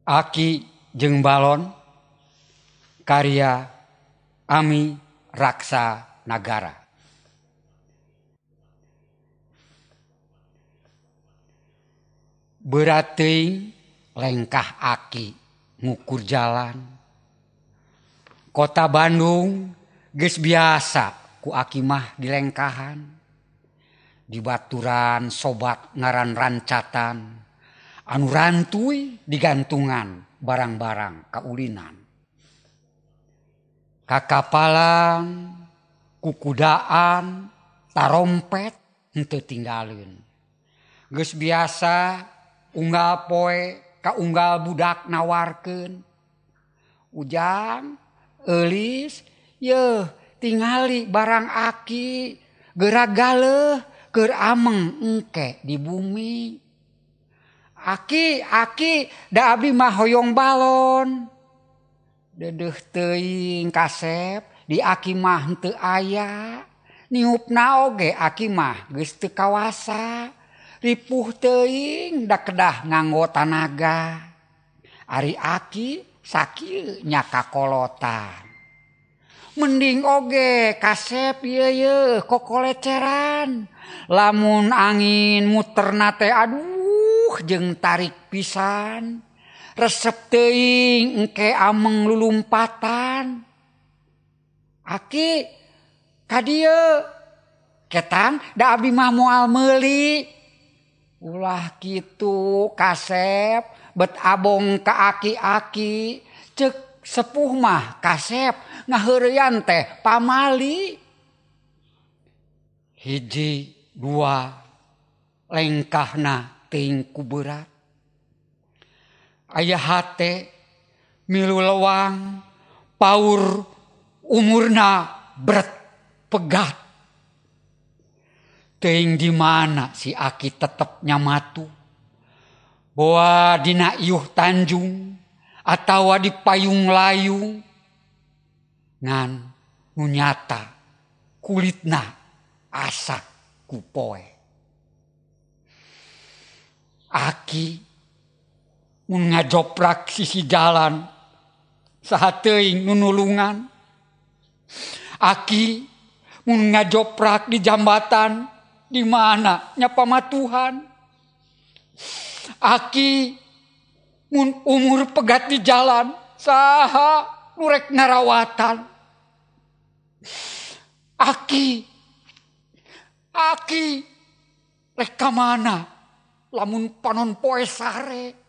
Aki jeung Balon karya Ami Raksanagara. Berat teuing lengkah aki ngukur jalan. Kota Bandung geus biasa ku aki mah dilengkahan. Dibaturan sobat ngaran rancatan anu rantuy digantungan barang-barang kaulinan. Kakapalan, kukudaan, tarompet henteu tinggaleun. Geus biasa unggal poe ka unggal budak nawarkeun. Ujang, Eulis, yeuh tingali barang aki geura galeuh keur ameng engke di bumi. Aki, aki, da abdi mah hoyong balon. Deudeuh teuing kasep di aki mah henteu aya. Niupna oge aki mah geus teu kawasa. Ripuh teuing da kedah nganggo tanaga. Ari aki sakieu nya kakolotan. Mending oge kasep ieu yeuh kokoleceran. Lamun angin muterna teh aduh jeung tarik pisan. Resep teuing engke ameng lulumpatan. Aki ka dieu ketang da abdi mah moal meuli. Ulah kitu kasep bet abong ka aki-aki. Ceuk sepuh mah kasep ngaheureyan teh pamali. Hiji dua lengkahna teuing ku berat. Aya hate milu lewang paur umurna bret pegat. Teuing di mana si aki tetep nyamatu. Boa dina iuh tanjung atawa di payung layung. Ngan nu nyata kulitna asak ku poe. Aki mun ngajoprak sisi jalan saha teuing nu nulungan. Aki mun ngajoprak di jambatan di mana nya pamatuhan. Aki mun umur pegat di jalan saha nu rek ngarawatan. Aki, aki rek ka mana lamun panon poe sare.